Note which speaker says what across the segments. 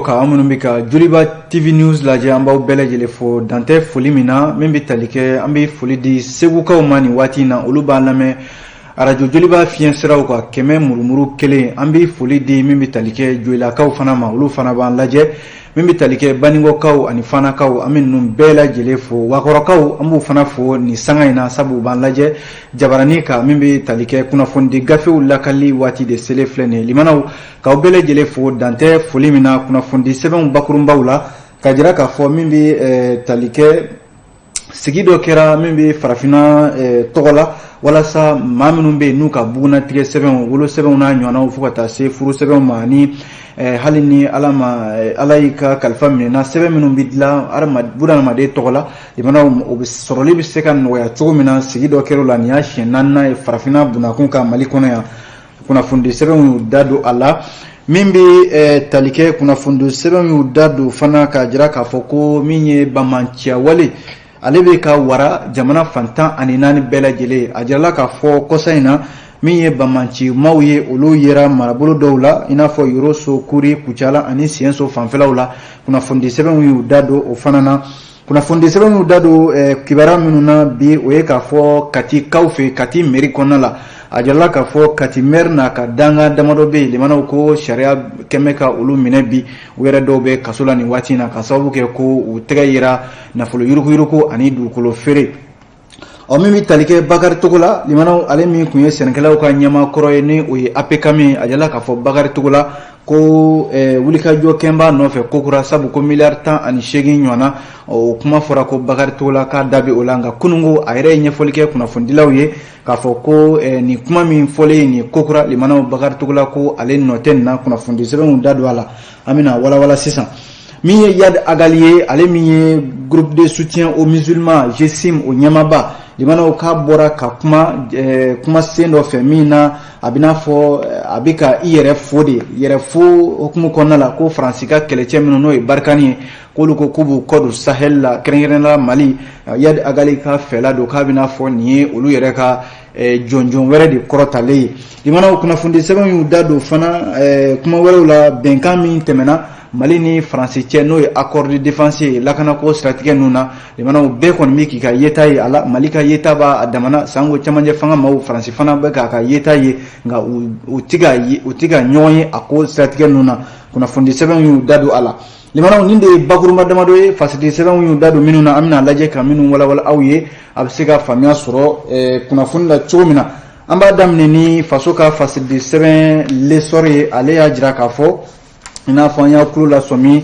Speaker 1: kan, aw minnu bɛ ka Joliba TV News lajɛ, an b'aw bɛɛ lajɛlen fo dantɛ foli min na. Min bɛ tali kɛ, an bɛ foli di Segukaw ma nin waati in na, olu b'an lamɛn arajo Joliba fiɲɛ siraw kan 100.1. An bɛ foli di min bɛ tali kɛ Joyilakaw fana ma, olu fana b'an lajɛ. Min bɛ tali kɛ Banikɔkaw ani Fanakaw, an bɛ ninnu bɛɛ lajɛlen fo. Wakɔrɔkaw, an b'u fana fo nin sanga in na, sabu u b'an lajɛ jabaranin kan. Min bɛ tali kɛ kunnafonidi gafew lakali waati de selen filɛ nin ye. Limanaw, k'aw bɛɛ lajɛlen fo dantɛ foli min na. Kunnafonidi sɛbɛnw bakurunbaw la, ka jira k'a fɔ min bɛ tali kɛ, sigi dɔ kɛra min bɛ farafinna tɔgɔ la, walasa maa minnu bɛ yen n'u ka bugunatigɛ sɛbɛnw, wolo sɛbɛnw n'a ɲɔgɔnnaw, fo ka taa se furu sɛbɛnw ma, ani hali ni Ala ma Ala y'i ka kalifa minɛ na, sɛbɛn minnu bɛ dilan bunadamaden tɔgɔ la, limanaw, o bɛ sɔrɔli bɛ se ka nɔgɔya cogo min na. Sigi dɔ kɛra o la, nin y'a siɲɛ naaninan ye farafinna bunakun kan Mali kɔnɔ yan. Kunnafonidi sɛbɛnw y'u da don a la. Min bɛ tali kɛ, kunnafonidi sɛbɛnw y'u da don fana k'a jira k'a fɔ ko min ye banbaanciya wale, ale bɛ ka wara jamana fan 14 bɛɛ lajɛlen. A jirala k'a fɔ kɔsa in na, min ye banbaanci maaw ye, olu yera marabolo dɔw la, i n'a fɔ Yoroso, Kuri, Kucala ani Siɲɛso fanfɛlaw la. Kunnafonidi sɛbɛnw y'u da don o fana na. Kunnafonidi sɛbɛnw y'u da don kibaruya minnu na bi, o ye k'a fɔ Katikaw fɛ, Kati mairie kɔnɔna la, a jirala k'a fɔ Kati maire n'a ka dankan damadɔ bɛ yen, limanaw, ko sariya kɛmɛ ka olu minɛ bi. U yɛrɛ dɔw bɛ kaso la nin waati in na, ka sababu kɛ ko u tɛgɛ yera nafolo yuruguyurugu ani dugukolo feere. Ɔ, min bɛ tali kɛ Bakari Togola, limanaw, ale min tun ye sɛnɛkɛlaw ka ɲɛmaa kɔrɔ ye, ni o ye APCAM ye, a jirala k'a fɔ Bakari Togola ko wulikajɔ kɛn b'a nɔfɛ kokura, sabu ko miliyari 18 ɲɔgɔnna, o kuma fɔra ko Bakari Togola k'a da bɛ o la. Nka kununko, a yɛrɛ ye ɲɛfɔli kɛ kunnafonidilaw ye k'a fɔ ko nin kuma min fɔlen nin kokura, limanaw, Bakari Togola ko ale nɔ tɛ nin na. Kunnafonidi sɛbɛnw da don a la, an bɛna walawala sisan. Min ye Iyad Ag Ghali ye, ale min ye Groupe de soutien aux musulmans, GSIM, o ɲɛmaaba, limanaw, k'a bɔra ka kuma kuma sen dɔ fɛ min na a bɛ n'a fɔ a bɛ ka i yɛrɛ fo de, yɛrɛ fo hukumu kɔnɔna la, ko Faransi ka kɛlɛcɛ minnu, n'o ye Barkhane ye, k'olu ko k'u b'u kɔ don Sahel la, kɛrɛnkɛrɛnnenya la Mali. Iyad Ag Ghali ka fɛla don k'a bɛna fɔ nin ye olu yɛrɛ ka jɔnjɔn wɛrɛ de kɔrɔtalen ye. Limanaw, kunnafonidi sɛbɛnw y'u da don fana kuma wɛrɛw la, bɛnkan min tɛmɛna Mali ni Faransi cɛ, n'o ye accord de défense ye, lakanako siratigɛ ninnu na. Limanaw, bɛɛ kɔni bɛ k'i ka yeta ye a la. Mali ka yeta b'a damana, sango camancɛ fanga maaw, Faransi fana bɛ k'a ka yeta ye, nka u ti ka ɲɔgɔn ye a ko siratigɛ ninnu na. Kunnafonidi sɛbɛnw y'u da don a la. Limanaw, nin de ye bakurunba damadɔ ye fasidi sɛbɛnw y'u da don minnu na. An bɛna lajɛ ka minnu walawala aw ye, a bɛ se ka faamuya sɔrɔ kunnafoni la cogo min na. An b'a daminɛ ni faso ka fasidi sɛbɛn L'Essor ye. Ale y'a jira k'a fɔ, i n'a fɔ an y'a kulo lasɔmi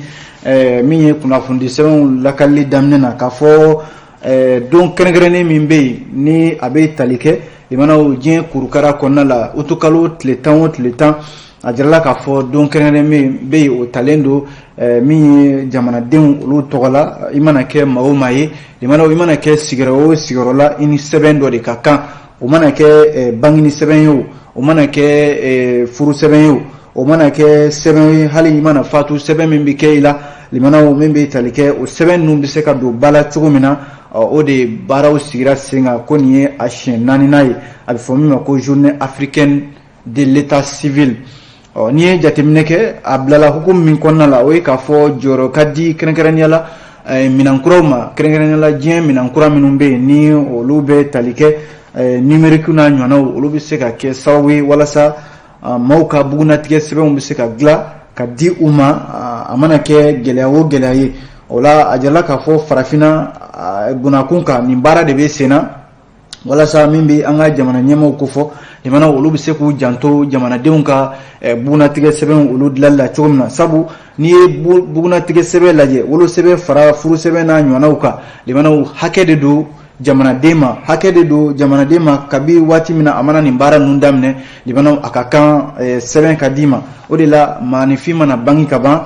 Speaker 1: min ye kunnafonidi sɛbɛnw lakalili daminɛ na, k'a fɔ don kɛrɛnkɛrɛnnen min bɛ yen ni a bɛ tali kɛ, limanaw, diɲɛ kurukara kɔnɔna la, utukalo tile 10 o tile 10, a jirala k'a fɔ don kɛrɛnkɛrɛnnen min bɛ yen, o talen don min ye jamanadenw olu tɔgɔ la. I mana kɛ maa o maa ye, limanaw, i mana kɛ sigiyɔrɔ o sigiyɔrɔ la, i ni sɛbɛn dɔ de ka kan. O mana kɛ bangeni sɛbɛn ye, o o mana kɛ furu sɛbɛn ye, o o mana kɛ sɛbɛn ye, hali i mana fatu, sɛbɛn min bɛ kɛ i la, limanaw, min bɛ tali kɛ, o sɛbɛn ninnu bɛ se ka don ba la cogo min na, o de baaraw sigira sen kan, ko nin ye a siɲɛ naaninan ye. A bɛ fɔ min ma ko Journée africaine de l'état civil. Ɔ, n'i ye jateminɛ kɛ, a bilala hukumu min kɔnɔna la, o ye k'a fɔ jɔyɔrɔ ka di kɛrɛnkɛrɛnnenya la minɛnkuraw ma, kɛrɛnkɛrɛnnenya la diɲɛ minɛnkura minnu bɛ yen ni olu bɛ tali kɛ numérique n'a ɲɔgɔnnaw, olu bɛ se ka kɛ sababu ye walasa maaw ka bugunnatigɛ sɛbɛnw bɛ se ka dilan ka di u ma, a mana kɛ gɛlɛya o gɛlɛya ye. O la, a jirala k'a fɔ farafinna bunakun kan, nin baara de bɛ sen na, walasa min bɛ an ka jamana ɲɛmaaw kofɔ, jamana olu bɛ se k'u janto jamanadenw ka bugunnatigɛ sɛbɛnw olu dilanli la cogo min na. Sabu n'i ye bugunnatigɛ sɛbɛn lajɛ, wolosɛbɛn fara furu sɛbɛn n'a ɲɔgɔnnaw kan, limanaw, hakɛ de don jamanaden ma, hakɛ de don jamanaden ma. Kabi waati min na a mana nin baara ninnu daminɛ, limanaw, a ka kan sɛbɛn ka d'i ma. O de la, maaninfin mana bange ka ban,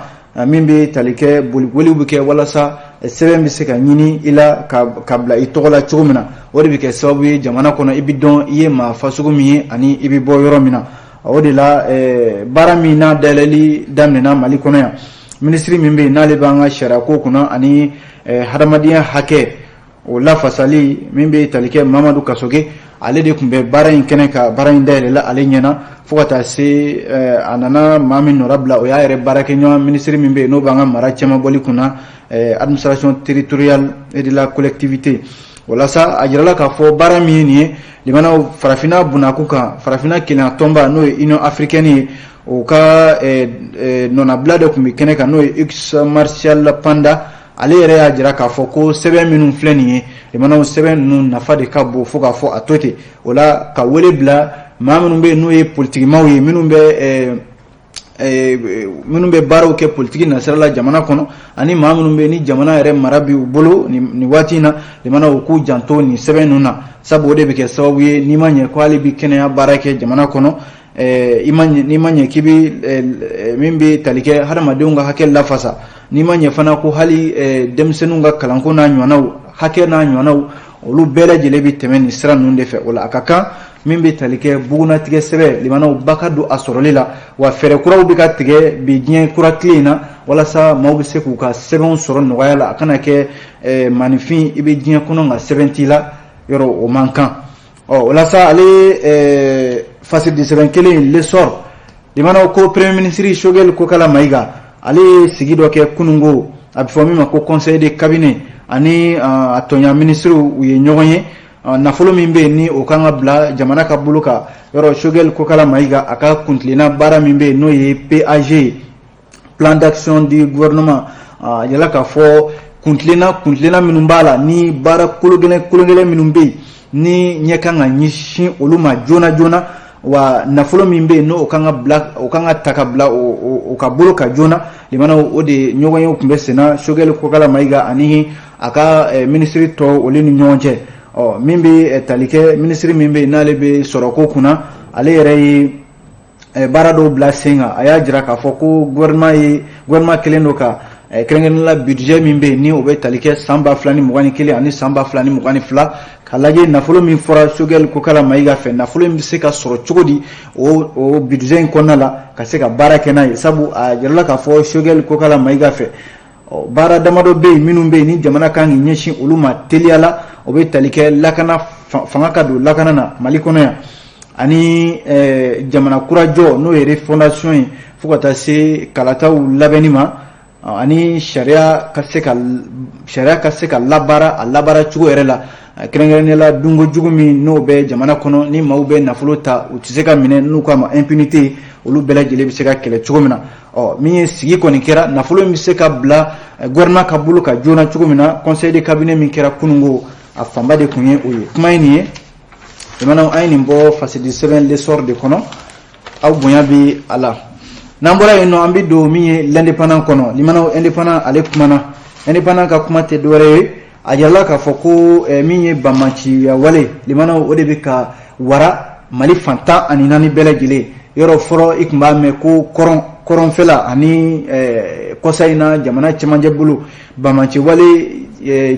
Speaker 1: min bɛ tali kɛ, boliboliw bɛ kɛ walasa sɛbɛn bɛ se ka ɲini i la ka bila i tɔgɔ la cogo min na. O de bɛ kɛ sababu ye jamana kɔnɔ, i bɛ dɔn i ye maa fasugu min ye ani i bɛ bɔ yɔrɔ min na. O de la, baara min n'a dayɛlɛli daminɛna Mali kɔnɔ yan, minisiri min bɛ yen n'ale b'an ka sariya ko kunna ani hadamadenya hakɛ O lafasali min bɛ tali kɛ Mamadu Kasoge, ale de tun bɛ baara in kɛnɛ kan. Baara in dayɛlɛla ale ɲɛna fo ka taa se a nana maa min nɔrabila, o y'a yɛrɛ baarakɛɲɔgɔn minisiri min bɛ yen, n'o b'an ka mara cɛmabɔli kunna, administration territoriale et de la collectivité. Walasa a jirala k'a fɔ baara min ye nin ye, limanaw, farafinna bunakun kan, farafinna kelenya tɔnba, n'o ye Union africaine ye, o ka nɔnabila de tun bɛ kɛnɛ kan, n'o ye Hugues Martial Panda. Ale yɛrɛ y'a jira k'a fɔ ko sɛbɛn minnu filɛ nin ye, limanaw, sɛbɛn ninnu nafa de ka bon fo k'a fɔ a to ten. O la ka wele bila maa minnu bɛ yen, n'o ye politikimaw ye, minnu bɛ baaraw kɛ politiki nasira la jamana kɔnɔ, ani maa minnu bɛ ni jamana yɛrɛ mara bi u bolo nin waati in na, limanaw, u k'u janto nin sɛbɛn ninnu na, sabu o de bɛ kɛ sababu ye, n'i ma ɲɛ ko hali bi kɛnɛya baara kɛ jamana kɔnɔ, n'i ma ɲɛ k'i bɛ min bɛ tali kɛ hadamadenw ka hakɛ lafasa, n'i ma ɲɛ fana ko hali denmisɛnninw ka kalanko n'a ɲɔgɔnnaw, hakɛ n'a ɲɔgɔnnaw, olu bɛɛ lajɛlen bɛ tɛmɛ nin sira ninnu de fɛ. O la a ka kan min bɛ tali kɛ bugunatigɛ sɛbɛn, limanaw, ba ka don a sɔrɔli la. Wa fɛɛrɛ kuraw bɛ ka tigɛ bi diɲɛ kura tile in na, walasa maaw bɛ se k'u ka sɛbɛnw sɔrɔ nɔgɔya la. A kana kɛ maaninfin i bɛ diɲɛ kɔnɔ nka sɛbɛn t'i la yɔrɔ, o man kan. Ɔ walasa ale fasidi sɛbɛn kelen, L'Essor, limanaw, ko premier ministre Choguel Kokala Maïga, ale ye sigi dɔ kɛ kunungo, a bɛ fɔ min ma ko conseil de cabinet, ani a tɔɲa ministre, u ye ɲɔgɔn ye. Nafolo min bɛ yen, ni o kan ka bila jamana ka bolo kan yɔrɔ, Choguel Kokala Maïga a ka kuntilenna baara min bɛ yen, n'o ye PAG ye, plan d'action du gouvernement, a yala k'a fɔ kuntilenna minnu b'a la, ni baara kologɛlɛn kologɛlɛn minnu bɛ yen, ni ɲɛ kan ka ɲɛsin olu ma joona joona, wa nafolo min bɛ yen, n'o kan ka bila, o kan ka ta ka bila o ka bolo kan joona, limanaw, o de ɲɔgɔnyew tun bɛ senna Choguel Kokala Maïga ani a ka minisiri tɔw, olu ni ɲɔgɔn cɛ. Ɔ min bɛ tali kɛ minisiri min bɛ yen, n'ale bɛ sɔrɔko kunna, ale yɛrɛ ye baara dɔw bila sen kan. A y'a jira k'a fɔ ko gouvernement kɛlen don ka kɛrɛnkɛrɛnnenya la budget min bɛ yen, ni o bɛ tali kɛ san 2021 ani san 2022, k'a lajɛ nafolo min fɔra Choguel Kokala Maïga fɛ, nafolo in bɛ se ka sɔrɔ cogo di o budget in kɔnɔna la, ka se ka baara kɛ n'a ye. Sabu a jirala k'a fɔ Choguel Kokala Maïga fɛ, baara damadɔ bɛ yen minnu bɛ yen, ni jamana kan k'i ɲɛsin olu ma teliya la. O bɛ tali kɛ lakana, fanga ka don lakana na Mali kɔnɔ yan, ani jamana kura jɔ, n'o ye refondation ye, fo ka taa se kalataw labɛnni ma, ani sariya ka se ka labaara a labaara cogo yɛrɛ la, kɛrɛnkɛrɛnnenya la dunko jugu min n'o bɛ jamana kɔnɔ, ni maaw bɛ nafolo ta, u tɛ se ka minɛ, n'u k'a ma impunité, olu bɛɛ lajɛlen bɛ se ka kɛlɛ cogo min na. Ɔ min ye sigi kɔni kɛra, nafolo in bɛ se ka bila gouvernement ka bolo kan joona cogo min na, conseil de cabinet min kɛra kunungo, a fanba de tun ye o ye. Kuma ye nin ye, limanaw, an ye nin bɔ fasidi sɛbɛn L'Essor de kɔnɔ. Aw bonya bɛ a la. N'an bɔra yen nɔ, an bɛ don min ye L'Indépendant kɔnɔ. Limanaw, Indépendant ale kumana. Indépendant ka kuma tɛ dɔwɛrɛ ye, a jirala k'a fɔ ko min ye banbaanciya wale, limanaw, o de bɛ ka wara Mali fan 14 bɛɛ lajɛlen yɔrɔ. Fɔlɔ i tun b'a mɛn ko kɔrɔn, kɔrɔnfɛla ani kɔsa in na jamana cɛmancɛ bolo, banbaanci wale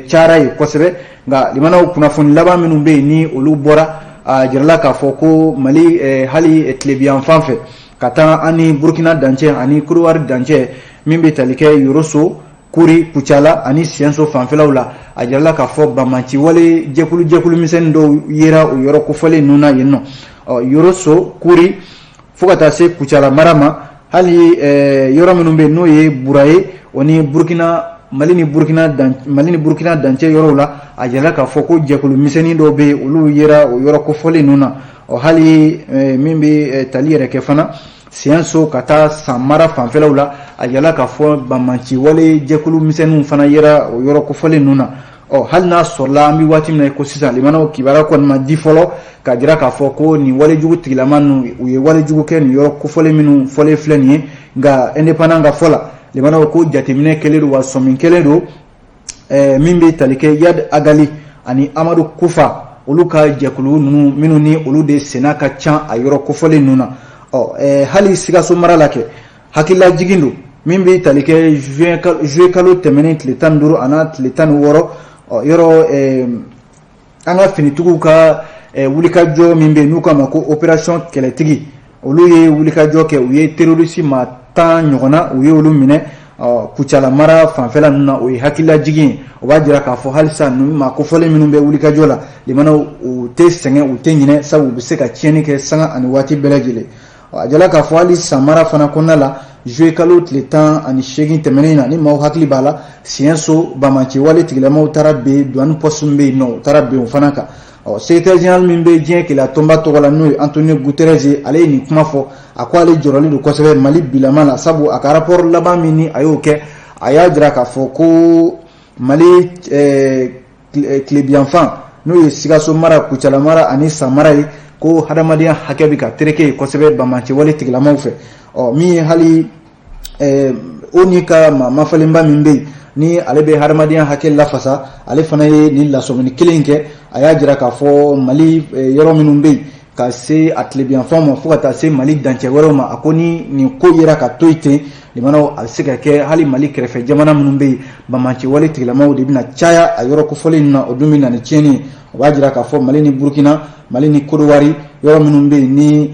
Speaker 1: cayara yen kosɛbɛ. Nka limanaw, kunnafoni laban minnu bɛ yen, ni olu bɔra, a jirala k'a fɔ ko Mali hali tilebiyan fan fɛ, ka taa an ni Burukina dancɛ ani Korowari dancɛ, min bɛ tali kɛ Yoroso, Kuri, Kucala ani Siyɛnso fanfɛlaw la, a jirala k'a fɔ banbaanci wale jɛkulu jɛkulu misɛnnin dɔw yera o yɔrɔ kofɔlen ninnu na yen nɔ. Ɔ Yoroso, Kuri, fo ka taa se Kucala mara ma, hali yɔrɔ minnu bɛ yen, n'o ye Bura ye, o ni Burukina, Mali ni Burukina dancɛ yɔrɔw la, a jirala k'a fɔ ko jɛkulu misɛnnin dɔw bɛ yen, olu yera o yɔrɔ kofɔlen ninnu na. Ɔ hali min bɛ tali yɛrɛ kɛ fana Siyɛnso ka taa San mara fanfɛlaw la, a jirala k'a fɔ banbaanci wale jɛkulu misɛnninw fana yera o yɔrɔ kofɔlen ninnu na. Ɔ hali n'a sɔrɔla an bɛ waati min na i ko sisan, limanaw, kibaruya kɔni ma di fɔlɔ k'a jira k'a fɔ ko nin walejugu tigilama ninnu, u ye walejugu kɛ nin yɔrɔ kofɔlen minnu fɔlen filɛ nin ye. Nka Indépendant ka fɔ la, limanaw, ko jateminɛ kɛlen don wa sɔmi kɛlen don min bɛ tali kɛ Iyad Ag Ghali ani Amadu Kufa, olu ka jɛkulu ninnu minnu ni olu de senna ka ca a yɔrɔ kofɔlen ninnu na. Ɔ hali Sikaso mara la kɛ, hakililajigin don min bɛ tali kɛ juillet kalo tɛmɛnen tile 15 a n'a tile 16, ɔ yɔrɔ an ka finitigiw ka wulikajɔ min bɛ yen, n'u k'a ma ko opération kɛlɛtigi, olu ye wulikajɔ kɛ, u ye terroriste maa 10 ɲɔgɔnna, u ye olu minɛ. Kucala mara fanfɛla ninnu na, o ye hakililajigin ye. O b'a jira k'a fɔ halisa ninnu maa kofɔlen minnu bɛ wulikajɔ la, limanaw, u tɛ sɛgɛn, u tɛ ɲinɛ, sabu u bɛ se ka tiɲɛni kɛ sanga ani waati bɛɛ lajɛlen. A jala k'a fɔ hali San mara fana kɔnɔna la, juillet kalo tile 18 tɛmɛnen na, ni maaw hakili b'a la, Siɲɛso banbaanci wale tigilamaw taara bin douane poste min bɛ yen nɔ, u taara bin o fana kan. Ɔ, secrétaire général min bɛ diɲɛ kelenya tɔnba tɔgɔ la, n'o ye Antonio Guterres ye, ale ye nin kuma fɔ. A ko ale jɔrɔlen don kosɛbɛ Mali bilama la, sabu a ka rapport laban min ni a y'o kɛ, a y'a jira k'a fɔ ko Mali tilebinyanfan, n'o ye Sikaso mara, Kucala mara ani San mara ye, ko hadamadenya hakɛ bɛ ka tereke yen kosɛbɛ banbaanci wale tigilamaw fɛ. Ɔ, min ye hali ONU ka maa mafalenba min bɛ yen ni ale bɛ hadamadenya hakɛ lafasa, ale fana ye nin lasɔmini kelen kɛ. A y'a jira k'a fɔ Mali yɔrɔ minnu bɛ yen, ka se a tilebinyanfan ma fo ka taa se Mali dancɛ wɛrɛw ma, a ko ni nin ko yera ka to yen ten, limanaw, a bɛ se ka kɛ hali Mali kɛrɛfɛ jamana minnu bɛ yen, banbaanci wale tigilamaw de bɛna caya a yɔrɔ kofɔlen in na. O dun bɛ na ni tiɲɛni ye. O b'a jira k'a fɔ Mali ni Burukina, Mali ni Kodowari, yɔrɔ minnu bɛ yen ni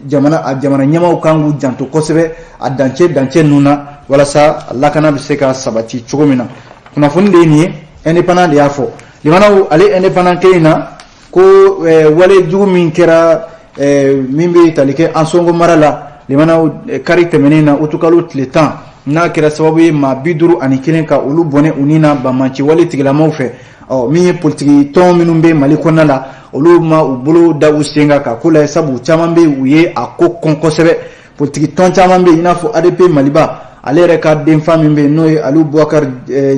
Speaker 1: jamana a jamana ɲɛmaaw kan k'u janto kosɛbɛ a dancɛ dancɛ ninnu na, walasa lakana bɛ se ka sabati cogo min na. Kunnafoni de ye nin ye, Indépendant de y'a fɔ. Limanaw, ale Indépendant kelen in na, ko wale jugu min kɛra min bɛ tali kɛ Ansongo mara la, limanaw, kari tɛmɛnen na, utukalo tile 10, n'a kɛra sababu ye maa 51 ka olu bɔnɛ u ni na banbaanci wale tigilamaw fɛ. Ɔ, min ye politiki tɔn minnu bɛ Mali kɔnɔna la, olu ma u bolo da u sen kan ka ko lajɛ, sabu caman bɛ yen, u ye a ko kɔn kosɛbɛ. Politiki tɔn caman bɛ yen, i n'a fɔ ADP Maliba, ale yɛrɛ ka denfa min bɛ yen, n'o ye Aliou Boubacar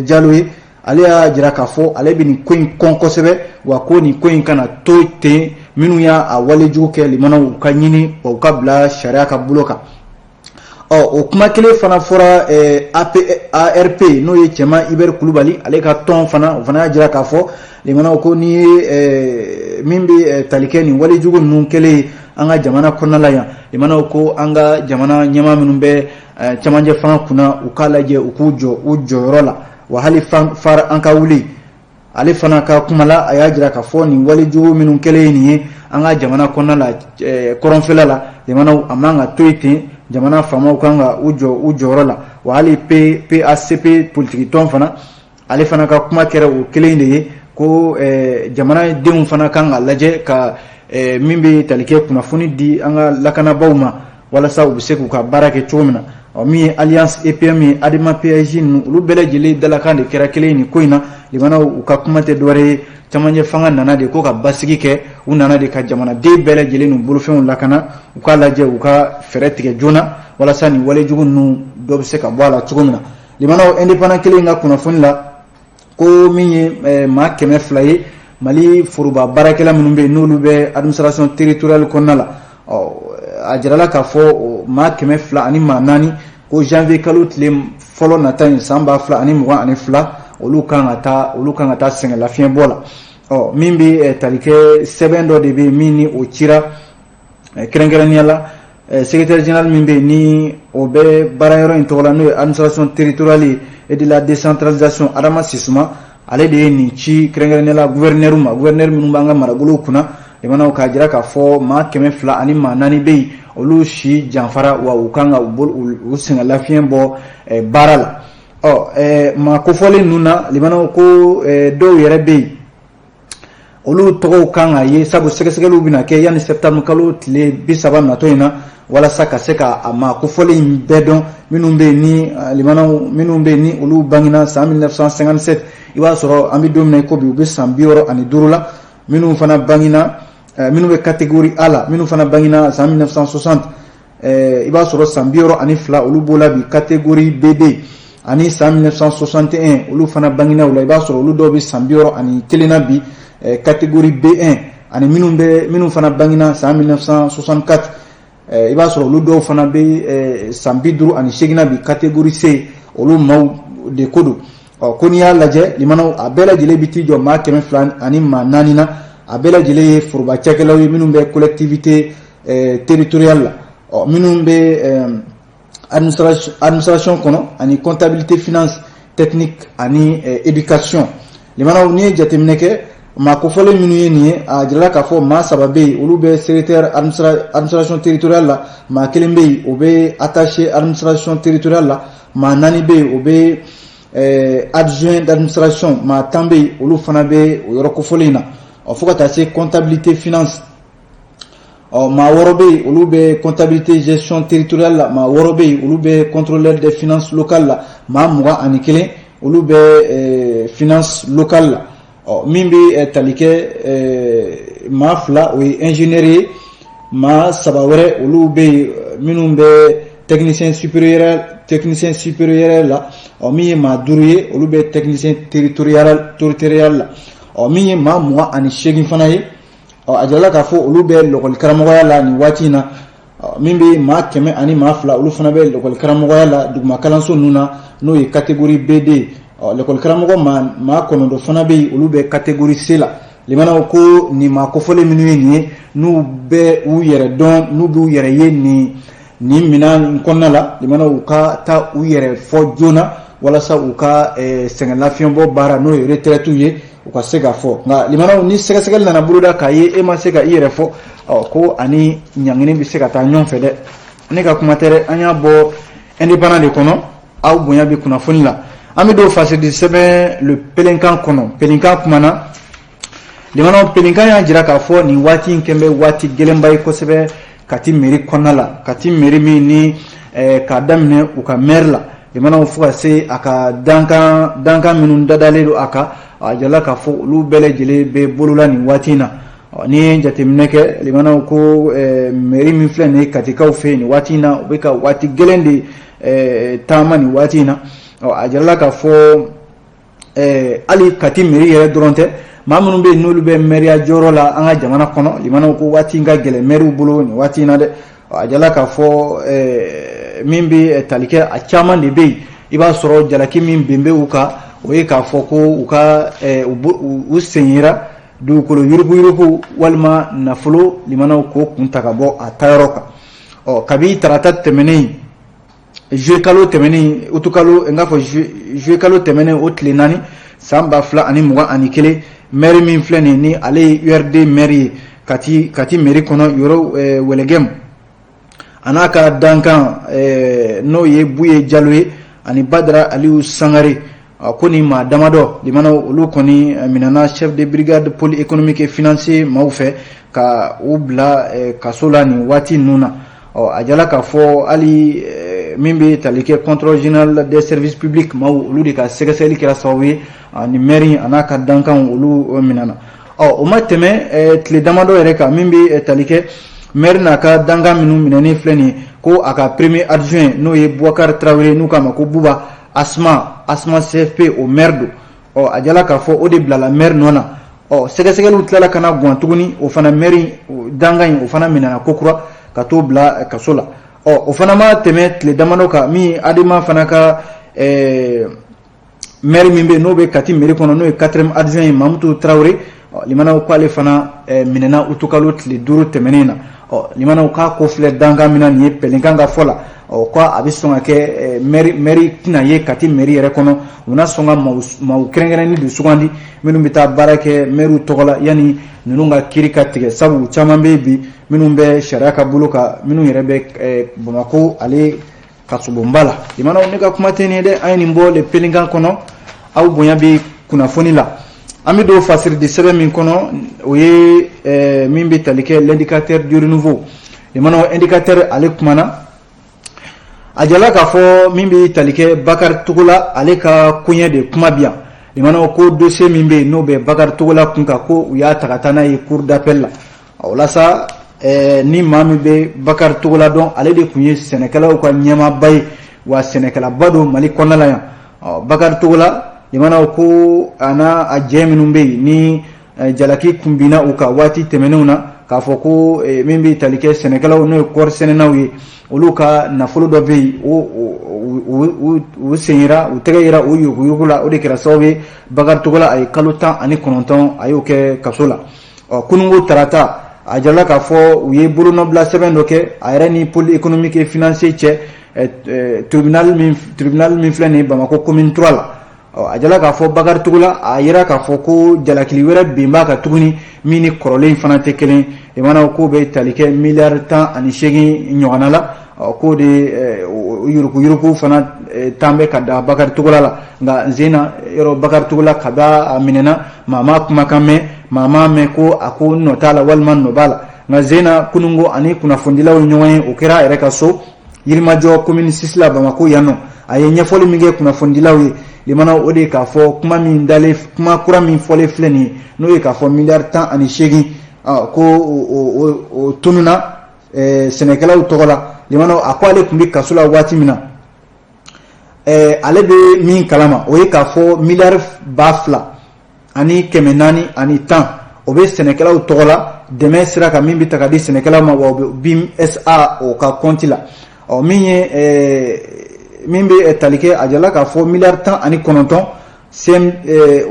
Speaker 1: Diallo ye, ale y'a jira k'a fɔ ale bɛ nin ko in kɔn kosɛbɛ, wa ko nin ko in kana to ten. Minnu y'a a walejugu kɛ, limanaw, u ka ɲini wa u ka bila sariya ka bolo kan. Ɔ, o kuma kelen fana fɔra ARP, n'o ye Cɛman Hubert Kulubali, ale ka tɔn fana, o fana y'a jira k'a fɔ, limanaw, ko n'i ye min bɛ tali kɛ nin walejugu ninnu kɛlen ye an ka jamana kɔnɔna la yan, limanaw, ko an ka jamana ɲɛmaa minnu bɛ cɛmancɛ fanga kunna, u k'a lajɛ u k'u jɔ u jɔyɔrɔ la. Wa hali fara an ka wuli, ale fana ka kuma la, a y'a jira k'a fɔ nin walejugu minnu kɛlen ye nin ye an ka jamana kɔnɔna la, kɔrɔnfɛla la, jamanaw, a man ka to yen ten. Jamana faamaw kan ka u jɔ u jɔyɔrɔ la. Wa hali PACP politiki tɔn fana, ale fana ka kuma kɛra o kelen de ye, ko jamanadenw fana kan ka lajɛ ka min bɛ tali kɛ kunnafoni di an ka lakanabaaw ma, walasa u bɛ se k'u ka baara kɛ cogo min na. Ɔ, min ye Alliance EPM ye, ADEMA PASJ ninnu, olu bɛɛ lajɛlen dalakan de kɛra kelen nin ko in na. Limanaw, u ka kuma tɛ dɔwɛrɛ ye, camancɛ fanga nana de ko ka basigi kɛ, u nana de ka jamanaden bɛɛ lajɛlen n'u bolofɛnw lakana. U k'a lajɛ u ka fɛɛrɛ tigɛ joona, walasa nin walejugu ninnu dɔ bɛ se ka bɔ a la cogo min na. Limanaw, Indépendant kelen ka kunnafoni la, ko min ye maa 200 ye, Mali foroba baarakɛla minnu bɛ yen, n'olu bɛ administration territoriale kɔnɔna la, ɔ, a jirala k'a fɔ maa 200 ani maa naani, ko janvier kalo tile fɔlɔ nata in san 2022, olu kan ka taa sɛgɛn lafiɲɛbɔ la. Ɔ, min bɛ tali kɛ, sɛbɛn dɔ de bɛ yen min ni o cira kɛrɛnkɛrɛnnenya la, secrétaire général min bɛ yen ni o bɛ baara yɔrɔ in tɔgɔ la, n'o ye administration territoriale et de la décentralisation, Adama Sisuma, ale de ye nin ci kɛrɛnkɛrɛnnenya la gouverneur ma, gouverneur minnu b'an ka marabolow kunna. Limanaw, k'a jira k'a fɔ maa 200 ani maa naani bɛ yen, olu si janfara, wa u kan ka u sɛgɛn lafiɲɛ bɔ baara la. Ɔ, maa kofɔlen ninnu na, limanaw, ko dɔw yɛrɛ bɛ yen, olu tɔgɔw kan ka ye, sabu sɛgɛsɛgɛliw bɛna kɛ yanni septembre kalo tile 30 natɔ in na, walasa ka se ka a maa kofɔlen in bɛɛ dɔn, minnu bɛ yen ni limanaw, minnu bɛ yen ni olu bangena san 1957, i b'a sɔrɔ an bɛ don min na i ko bi, u bɛ san 65 la. Minnu fana bangena, minnu bɛ catégorie A la, minnu fana bangena san 1960, i b'a sɔrɔ san 62 olu b'o la bi, catégorie BB, ani san 1961, olu fana bangena o la, i b'a sɔrɔ olu dɔw bɛ san 61 na bi, catégorie B1, ani minnu fana bangena san 1964, i b'a sɔrɔ olu dɔw fana bɛ san 58 na bi, catégorie C, olu maaw de ko don. Ɔ, ko n'i y'a lajɛ, limanaw, a bɛɛ lajɛlen bɛ t'i jɔ maa 200 ani maa naani na. A bɛɛ lajɛlen ye foroba cakɛlaw ye minnu bɛ collectivité territoriale la, ɔ, minnu bɛ administration kɔnɔ ani comptabilité, finance, technique ani éducation. Limanaw, n'i ye jateminɛ kɛ, Maa kofɔlen minnu ye nin ye, a jirala k'a fɔ maa saba bɛ yen, olu bɛ secrétaire administration territoriale la. Maa kelen bɛ yen, o bɛ attaché administration territoriale la. Maa naani bɛ yen, o bɛ adjoint d'administration. Maa 10 bɛ yen, olu fana bɛ o yɔrɔ kofɔlen in na. Ɔ, fo ka taa se comptabilité finance, ɔ, maa wɔɔrɔ bɛ yen, olu bɛ comptabilité gestion territoriale la. Maa wɔɔrɔ bɛ yen, olu bɛ contrôleur des finances locales la. Maa 21, olu bɛ finance locale la. Ɔ, min bɛ tali kɛ, maa fila, o ye ingénieur ye. Maa saba wɛrɛ, olu bɛ yen minnu bɛ technicien supérieur la. Ɔ, min ye maa duuru ye, olu bɛ technicien territorial la. Ɔ, min ye maa 28 fana ye, ɔ, a jirala k'a fɔ olu bɛ lɔkɔli karamɔgɔya la nin waati in na. Min bɛ maa 102, olu fana bɛ lɔkɔli karamɔgɔya la duguma kalanso ninnu na, n'o ye catégorie BD. Ɔ, lɔkɔli karamɔgɔ maa 9 fana bɛ yen, olu bɛ catégorie C la. Limanaw, ko nin maa kofɔlen minnu ye nin ye, n'u bɛ u yɛrɛ dɔn, n'u b'u yɛrɛ ye nin minɛn kɔnɔna la, limanaw, u ka taa u yɛrɛ fɔ joona walasa u ka sɛgɛn lafiɲɛbɔ baara, n'o ye retraite ye, u ka se ka fɔ. Nka limanaw, ni sɛgɛsɛgɛli nana boloda k'a ye e ma se ka i yɛrɛ fɔ, ɔ, ko ani ɲangini bɛ se ka taa ɲɔgɔn fɛ dɛ. Ne ka kuma tɛ dɛ, an y'a bɔ Indépendant de kɔnɔ. Aw bonya bɛ kunnafoni la. An bɛ don fasidi sɛbɛn Le Pélican kɔnɔ. Pélican kumana. Limanaw, Pélican y'a jira k'a fɔ nin waati in kɛn bɛ waati gɛlɛnba ye kosɛbɛ Kati mairie kɔnɔna la. Kati mairie min ni k'a daminɛ u ka maire la, limanaw, fo ka se a ka dankan minnu dadalen don a kan, a jirala k'a fɔ olu bɛɛ lajɛlen bɛ bolola nin waati in na. N'i ye jateminɛ kɛ, limanaw, ko mairie min filɛ nin ye Katikaw fɛ yen nin waati in na, u bɛ ka waati gɛlɛn de taama nin waati in na. A jirala k'a fɔ hali Kati mairie yɛrɛ dɔrɔn tɛ, maa minnu bɛ yen n'olu bɛ maire jɔyɔrɔ la an ka jamana kɔnɔ, limanaw, ko waati in ka gɛlɛn mairew bolo nin waati in na dɛ. A jirala k'a fɔ min bɛ tali kɛ, a caman de bɛ yen, i b'a sɔrɔ jalaki min ben bɛ u kan, o ye k'a fɔ ko u ka u sen yera dugukolo yuruguyurugu walima nafolo, limanaw, k'o kun ta ka bɔ a taayɔrɔ kan. Ɔ, kabi tarata tɛmɛnen, juillet kalo tɛmɛnen, utu kalo, n k'a fɔ juillet kalo tɛmɛnen, o tile 4, san 2021, maire min filɛ nin ni ale ye URD maire ye Kati mairie kɔnɔ, yɔrɔ Wɛlɛgɛm, a n'a ka dankan, n'o ye Buye Jalo ye ani Badara Aliyu Sangare, ko nin maa damadɔ, limanaw, olu kɔni minɛna chef de brigade pôle économique et financier maaw fɛ ka u bila kaso la nin waati ninnu na. Ɔ, a jala k'a fɔ hali min bɛ tali kɛ contrôle général des services publics maaw, olu de ka sɛgɛsɛgɛli kɛra sababu ye ni maire a n'a ka dankanw, olu minɛna. Ɔ, o ma tɛmɛ tile damadɔ yɛrɛ kan, min bɛ tali kɛ maire n'a ka dankan minnu minɛnen filɛ nin ye, ko a ka premier adjoint, n'o ye Boubacar Traoré, n'u k'a ma ko Buba Asma CFP, o maire don. Ɔ, a jala k'a fɔ o de bilala maire nɔ na. Ɔ, sɛgɛsɛgɛliw tilala ka na gan tuguni, o fana maire dankan in, o fana minɛna kokura ka t'o bila kaso la. Ɔ, o fana ma tɛmɛ tile damadɔ kan, min Adema fana ka maire min bɛ yen, n'o bɛ Kati mairie kɔnɔ, n'o ye quatrième adjoint ye, Mamutu Traoré, limanaw, k'ale fana minɛna utukalo tile 5 tɛmɛnen na. Ɔ, limanaw, k'a ko filɛ dankan min na nin ye, Pélican ka fɔ la, ɔ, ko a bɛ sɔn ka kɛ maire tɛna ye Kati mairie yɛrɛ kɔnɔ. U na sɔn ka maaw kɛrɛnkɛrɛnnen de sugandi minnu bɛ taa baara kɛ mairew tɔgɔ la yanni ninnu ka kiiri ka tigɛ, sabu caman bɛ yen bi minnu bɛ sariya ka bolo kan, minnu yɛrɛ bɛ Bamakɔ ale kasobonba la. Limanaw, ne ka kuma tɛ nin ye dɛ, an ye nin bɔ Le Pélican kɔnɔ. Aw bonya bɛ kunnafoni la. An bɛ don fasiridi sɛbɛn min kɔnɔ, o ye min bɛ tali kɛ L'Indicateur du Renouveau. Limanaw, Indicateur ale kumana. A jala k'a fɔ min bɛ tali kɛ Bakari Togola, ale ka koɲɛ de kuma bi yan. Limanaw, ko dossier min bɛ yen, n'o bɛ Bakari Togola kun kan, ko u y'a ta ka taa n'a ye cour d'appel la. O la sa, ni maa min bɛ Bakari Togola dɔn, ale de tun ye sɛnɛkɛlaw ka ɲɛmaaba ye, wa sɛnɛkɛlaba don Mali kɔnɔna la yan. Bakari Togola, limanaw, ko a n'a a jɛ minnu bɛ yen ni jalaki kun binna u kan waati tɛmɛnenw na, k'a fɔ ko min bɛ tali kɛ sɛnɛkɛlaw, n'o ye kɔɔri sɛnɛnaw ye, olu ka nafolo dɔ bɛ yen, u sen yera, u tɛgɛ yera o yuruguyurugu la, o de kɛra sababu ye Bakari Togola, a ye kalo 19, a y'o kɛ kaso la. Ɔ, kununko tarata, a jirala k'a fɔ u ye bolonɔbila sɛbɛn dɔ kɛ a yɛrɛ ni pôle économique et financier cɛ, tribunal min filɛ nin ye Bamakɔ commune 3 la. A jala k'a fɔ Bakari Togola a yira k'a fɔ ko jalakili wɛrɛ bin b'a kan tuguni min ni kɔrɔlen in fana tɛ kelen. Limanaw, k'o bɛ tali kɛ miliyari 18 ɲɔgɔnna la. K'o de yuruguyurugu fana tan bɛ ka da Bakari Togola la. Nka n sen na yɔrɔ, Bakari Togola kabi a minɛna, maa m'a kumakan mɛn, maa m'a mɛn ko a ko nɔ t'a la walima nɔ b'a la. Nka sen na, kununko ani kunnafonidilaw ye ɲɔgɔn ye, o kɛra a yɛrɛ ka so Yirimajɔ, commune 6 la, Bamakɔ yan nɔ. A ye ɲɛfɔli min kɛ kunnafonidilaw ye, limanaw, o de ye k'a fɔ kuma min dalen, kuma kura min fɔlen filɛ nin ye, n'o ye k'a fɔ miliyari 18 ko o tununna sɛnɛkɛlaw tɔgɔ la. Limanaw, a ko ale tun bɛ kaso la waati min na, ale bɛ min kalama, o ye k'a fɔ miliyari 2410, o bɛ sɛnɛkɛlaw tɔgɔ la dɛmɛ sira kan min bɛ ta ka di sɛnɛkɛlaw ma, wa o bɛ BIM SA o ka kɔnti la. Ɔ min ye min bɛ tali kɛ, a jala k'a fɔ miliyari 19 CM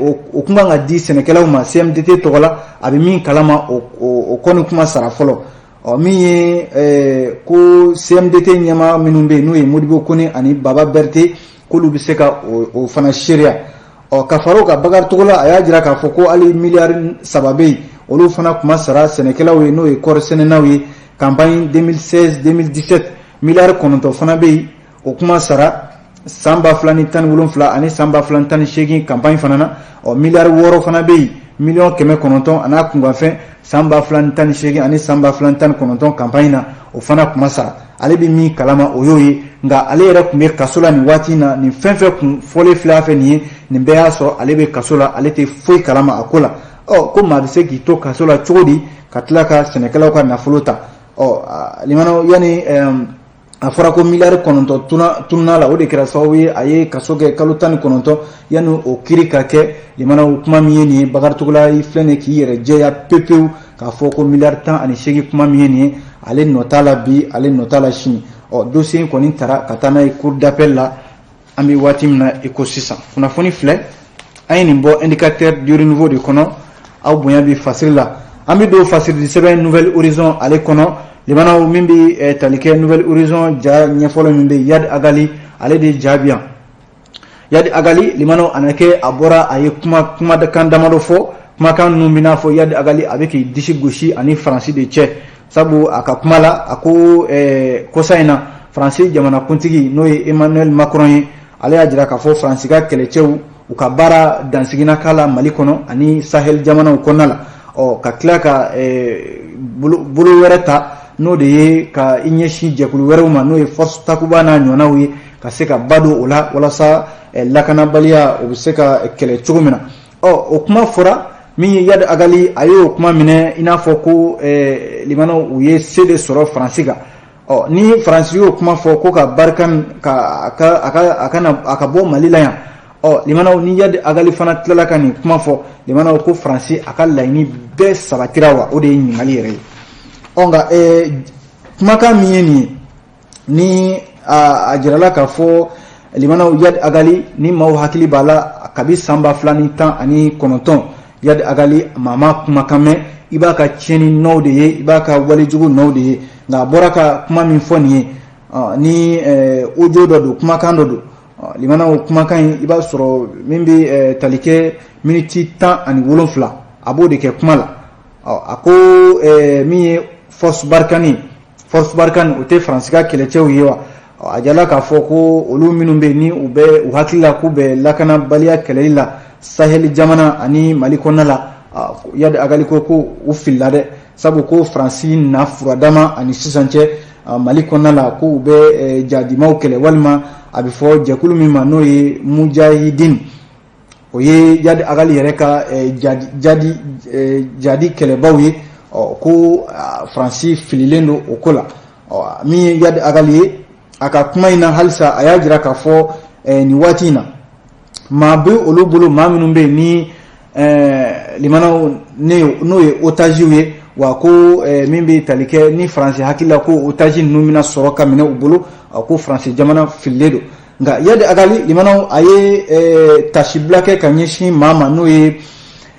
Speaker 1: o kun kan ka di sɛnɛkɛlaw ma CMDT tɔgɔ la, a bɛ min kalama, o kɔni kuma sara fɔlɔ. Ɔ min ye ko CMDT ɲɛmaa minnu bɛ yen, n'o ye Modibo Kone ani Baba Berete, k'olu bɛ se ka o fana seereya. Ɔ ka fara o kan, Bakari Togola a y'a jira k'a fɔ ko hali miliyari 3 bɛ yen, olu fana kuma sara sɛnɛkɛlaw ye, n'o ye kɔɔri sɛnɛnaw ye, campagne 2016 2017. Miliyari 9 fana bɛ yen, o kuma sara san 2017 ani san 2018 campagne fana na. Ɔ miliyari 6 fana bɛ yen, miliyɔn 900 a n'a kunkanfɛn, san 2018 ani san 2019 campagne na, o fana kuma sara. Ale bɛ min kalama, o y'o ye. Nka ale yɛrɛ tun bɛ kaso la nin waati in na. Nin fɛn fɛn kun fɔlen filɛ a fɛ nin ye, nin bɛɛ y'a sɔrɔ ale bɛ kaso la, ale tɛ foyi kalama a ko la. Ɔ ko maa bɛ se k'i to kaso la cogo di ka tila ka sɛnɛkɛlaw ka nafolo ta? Ɔ limanaw, yanni a fɔra ko miliyari 9 tununa la, o de kɛra sababu ye a ye kaso kɛ kalo 19 yanni o kiiri ka kɛ. Limanaw, kuma min ye nin ye, Bakari Togola filɛ nin ye k'i yɛrɛ jɛya pewu pewu k'a fɔ ko miliyari 18 kuma min ye nin ye, ale nɔ t'a la bi, ale nɔ t'a la sini. Ɔ dossier in kɔni tara ka taa n'a ye cour d'appel la an bɛ waati min na i ko sisan. Kunnafoni filɛ, an ye nin bɔ Indicateur du Renouveau de kɔnɔ. Aw bonya bi fasiri la, an bɛ don fasirili sɛbɛn Nouvel Horizon ale kɔnɔ. Limanaw, min bɛ tali kɛ Nouvel Horizon ja ɲɛfɔlɔ min bɛ, Iyad Ag Ghali ale de ja bi yan. Iyad Ag Ghali, limanaw, a na kɛ a bɔra a ye kuma kumakan damadɔ fɔ. Kumakan ninnu bɛ n'a fɔ Iyad Ag Ghali a bɛ k'i disi gosi ani Faransi de cɛ, sabu a ka kuma la, a ko kɔsa in na, Faransi jamanakuntigi, n'o ye Emmanuel Macron ye, ale y'a jira k'a fɔ Faransi ka kɛlɛcɛw, u ka baara dansigina k'a la Mali kɔnɔ ani Sahel jamanaw kɔnɔna la. Ɔ ka tila ka bolo wɛrɛ ta, n'o de ye ka i ɲɛsin jɛkulu wɛrɛw ma, n'o ye Force Takuba n'a ɲɔgɔnnaw ye, ka se ka ba don o la walasa lakanabaliya o bɛ se ka kɛlɛ cogo min na. Ɔ o kuma fɔra min ye, Iyad Ag Ghali a y'o kuma minɛ i n'a fɔ ko limanaw, u ye se de sɔrɔ Faransi kan. Ɔ ni Faransi y'o kuma fɔ ko ka Barkhane ka a ka a ka a ka na a ka bɔ Mali la yan. Ɔ limanaw, ni Iyad Ag Ghali fana tilala ka nin kuma fɔ, limanaw, ko Faransi a ka laɲini bɛɛ sabatira wa? O de ye ɲininkali yɛrɛ ye. Ɔ nka kumakan min ye nin ye, ni a jirala k'a fɔ, limanaw, Iyad Ag Ghali, ni maaw hakili b'a la, kabi san 2019, Iyad Ag Ghali maa ma kumakan mɛn. I b'a ka tiɲɛni nɔw de ye, i b'a ka walejugu nɔw de ye. Nka a bɔra ka kuma min fɔ nin ye, ni audio dɔ don, kumakan dɔ don, limanaw, kumakan in, i b'a sɔrɔ min bɛ tali kɛ miniti 17, a b'o de kɛ kuma la. A ko min ye Force Barkhane, Force Barkhane, o tɛ Faransi ka kɛlɛcɛw ye wa? A jala k'a fɔ ko olu minnu bɛ yen, ni u bɛ u hakili la k'u bɛ lakanabaliya kɛlɛli la Sahel jamana ani Mali kɔnɔna la, Iyad Ag Ghali ko ko u filila dɛ, sabu ko Faransi na furadama ani sisan cɛ Mali kɔnɔna la, ko u bɛ jadimaw kɛlɛ, walima a bɛ fɔ jɛkulu min ma, n'o ye Mujahidin, o ye Iyad Ag Ghali yɛrɛ ka jadi kɛlɛbaw ye. Ɔ ko Faransi fililen don o ko la. Ɔ min ye Iyad Ag Ghali ye, a ka kuma in na halisa, a y'a jira k'a fɔ nin waati in na, maa bɛ olu bolo, maa minnu bɛ yen ni limanaw, n'o ye otages ye wa, ko min bɛ tali kɛ ni Faransi hakili la ko otage ninnu bɛna sɔrɔ ka minɛ u bolo, ko Faransi jamana fililen don. Nka Iyad Ag Ghali, limanaw, a ye tasibila kɛ ka ɲɛsin maa ma, n'o ye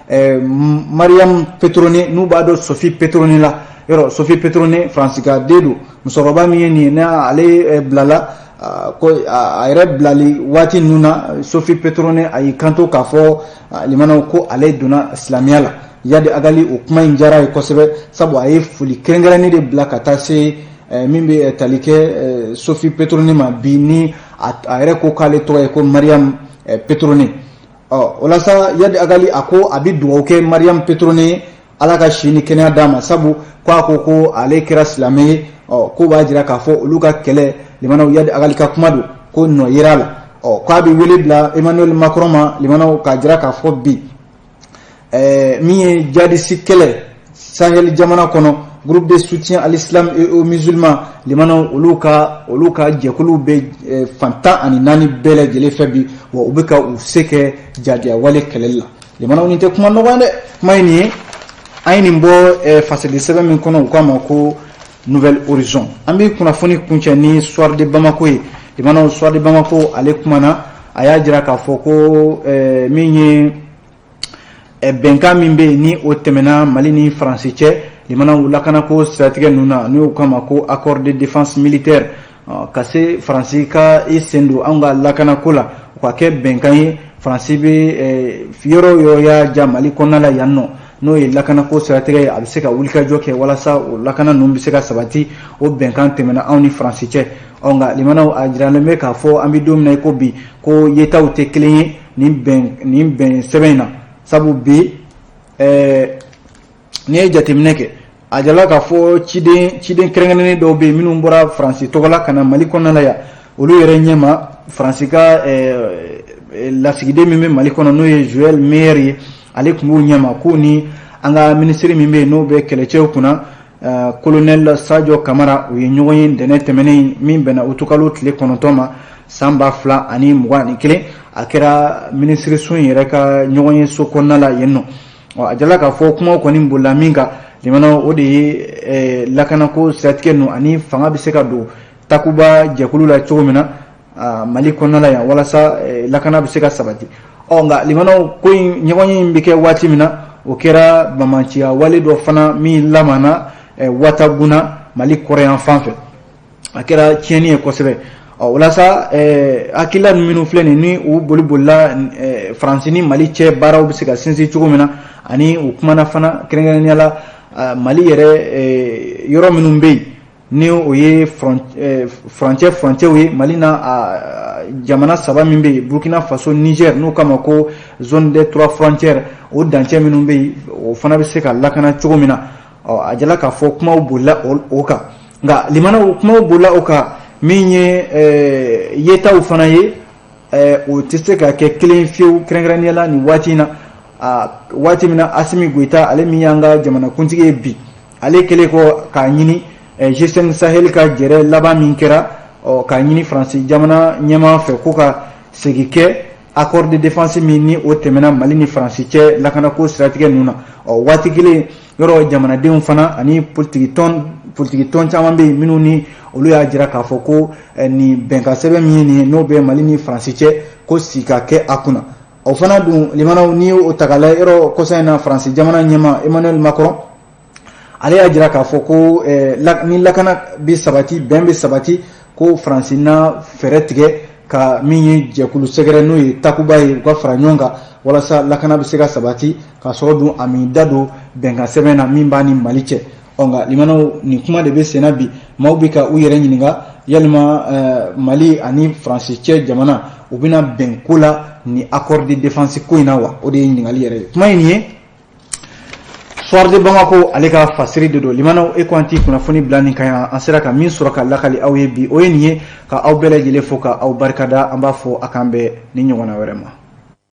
Speaker 1: Myriam Petrone, n'u b'a dɔn Sophie Petrone la. Yɔrɔ Sophie Petrone, Faransi ka den don, musokɔrɔba min ye nin ye, n'ale bilala ko a yɛrɛ bilali waati ninnu na, Sophie Pétronin a y'i kanto k'a fɔ limanaw ko ale donna silamɛya la. Iyad Ag Ghali, o kuma in diyara ye kosɛbɛ, sabu a ye foli kɛrɛnkɛrɛnnen de bila ka taa se min bɛ tali kɛ Sophie Pétronin ma bi, ni a yɛrɛ ko k'ale tɔgɔ ye ko Mariam Pétronin. Ɔ o la sa, Iyad Ag Ghali a ko a bɛ dugawu kɛ Mariam Pétronin ye, Ala ka si ni kɛnɛya d'a ma, sabu ko a ko ko ale kɛra silamɛ ye. Ɔ ko b'a jira k'a fɔ olu ka kɛlɛ, limanaw, Iyad Ag Ghali ka kuma don, ko nɔ yera a la. Ɔ k'a bɛ wele bila Emmanuel Macron ma, limanaw, k'a jira k'a fɔ bi min ye jihadisi kɛlɛ Sahel jamana kɔnɔ, groupe de soutien à l'islam et aux musulmans, limanaw, olu ka jɛkulu bɛ fan 14 bɛɛ lajɛlen fɛ bi, wa u bɛ ka u se kɛ jadiya wale kɛlɛli la. Limanaw, nin tɛ kuma nɔgɔ ye dɛ. Kuma ye nin ye, an ye nin bɔ fasali sɛbɛn min kɔnɔ, u k'a ma ko Nouvel Horizon. An bɛ kunnafoni kuncɛ ni Soir de Bamako ye. Limanaw, Soir de Bamako ale kumana, a y'a jira k'a fɔ ko min ye bɛnkan min bɛ yen, ni o tɛmɛna Mali ni Faransi cɛ, limanaw, lakanako siratigɛ ninnu na, n'o kama ko accord de défense militaire, ka se Faransi ka i sen don anw ka lakanako la, o ka kɛ bɛnkan ye. Faransi bɛ yɔrɔ o yɔrɔ y'a ja Mali kɔnɔna la yan nɔ, n'o ye lakanako siratigɛ ye, a bɛ se ka wulikajɔ kɛ walasa o lakana ninnu bɛ se ka sabati. O bɛnkan tɛmɛna anw ni Faransi cɛ. Ɔ nka limanaw, a jiralen bɛ k'a fɔ an bɛ don min na i ko bi, ko yetaw tɛ kelen ye nin bɛn sɛbɛn in na, sabu bi n'i ye jateminɛ kɛ, a jala k'a fɔ ciden kɛrɛnkɛrɛnnen dɔw bɛ yen minnu bɔra Faransi tɔgɔ la ka na Mali kɔnɔna la yan. Olu yɛrɛ ɲɛma, Faransi ka lasigiden min bɛ Mali kɔnɔ, n'o ye Joël Meyer ye, ale tun b'u ɲɛma, k'u ni an ka minisiri min bɛ yen, n'o bɛ kɛlɛcɛw kunna, colonel Sadio Kamara, u ye ɲɔgɔn ye ntɛnɛn tɛmɛnen min bɛnna utukalo tile 9 ma san 2021. A kɛra minisiriso in yɛrɛ ka ɲɔgɔn ye so kɔnɔna la yen nɔ. A jala k'a fɔ kumaw kɔni bolila min kan, limanaw, o de ye lakanako siratigɛ ninnu ani fanga bɛ se ka don Takuba jɛkulu la cogo min na Mali kɔnɔna la yan, walasa lakana bɛ se ka sabati. Ɔ nka limanaw, ko in ɲɔgɔn ye in bɛ kɛ waati min na, o kɛra bamaciya wale dɔ fana min lamana Wataguna, Mali kɔrɔyan fan fɛ, a kɛra tiɲɛni ye kosɛbɛ. Ɔ walasa hakilila minnu filɛ nin ni u boli bolila Faransi ni Mali cɛ baaraw bɛ se ka sinsin cogo min na, ani u kumana fana kɛrɛnkɛrɛnnenya la Mali yɛrɛ yɔrɔ minnu bɛ yen, ni o ye furancɛw ye Mali na jamana saba min bɛ yen, Burkina Faso, Niger, n'u kama ko zone des trois frontières, o dancɛ minnu bɛ yen, o fana bɛ se ka lakana cogo min na. Ɔ a jala k'a fɔ kumaw bolila o kan. Nka limanaw, kumaw bolila o kan, min ye yetaw fana ye, o tɛ se ka kɛ kelen fiyewu, kɛrɛnkɛrɛnnenya la nin waati in na, waati min na Assimi Goïta, ale min y'an ka jamanakuntigi ye bi, ale kɛlen kɔ k'a ɲini G5 Sahel ka jɛrɛ laban min kɛra, ɔ k'a ɲini Faransi jamana ɲɛmaa fɛ ko ka segin kɛ accord de défense min ni o tɛmɛna Mali ni Faransi cɛ lakanako siratigɛ ninnu na. Ɔ waati kelen yɔrɔ, jamanadenw fana ani politiki tɔn caman bɛ yen minnu ni olu y'a jira k'a fɔ ko nin bɛnkan sɛbɛn min ye nin ye, n'o bɛ Mali ni Faransi cɛ, ko sigi ka kɛ a kunna. O fana dun, limanaw, n'i y'o ta k'a lajɛ, yɔrɔ kɔsa in na, Faransi jamana ɲɛmaa Emmanuel Macron, ale y'a jira k'a fɔ ko ni lakana bɛ sabati, bɛn bɛ sabati, ko Faransi na fɛɛrɛ tigɛ ka min ye jɛkulu sɛgɛrɛ, n'o ye Takuba ye, u ka fara ɲɔgɔn kan walasa lakana bɛ se ka sabati, k'a sɔrɔ dun a m'i da don bɛnkan sɛbɛn na min b'a ni Mali cɛ. Ɔ nka limanaw, nin kuma de bɛ senna bi, maaw bɛ ka u yɛrɛ ɲininka yalima Mali ani Faransi cɛ jamana u bɛna bɛn ko la ni accord de défense ko in na wa? O de ye ɲininkali yɛrɛ ye. Kuma in nin ye Soir de Bamako ale ka fasiri de don. Limanaw, e ko an t'i kunnafoni bila nin kan yan, an sera ka min sɔrɔ ka lakali aw ye bi, o ye nin ye. Ka aw bɛɛ lajɛlen fo ka aw barikada, an b'a fɔ a k'an bɛn ni ɲɔgɔnna wɛrɛ ma.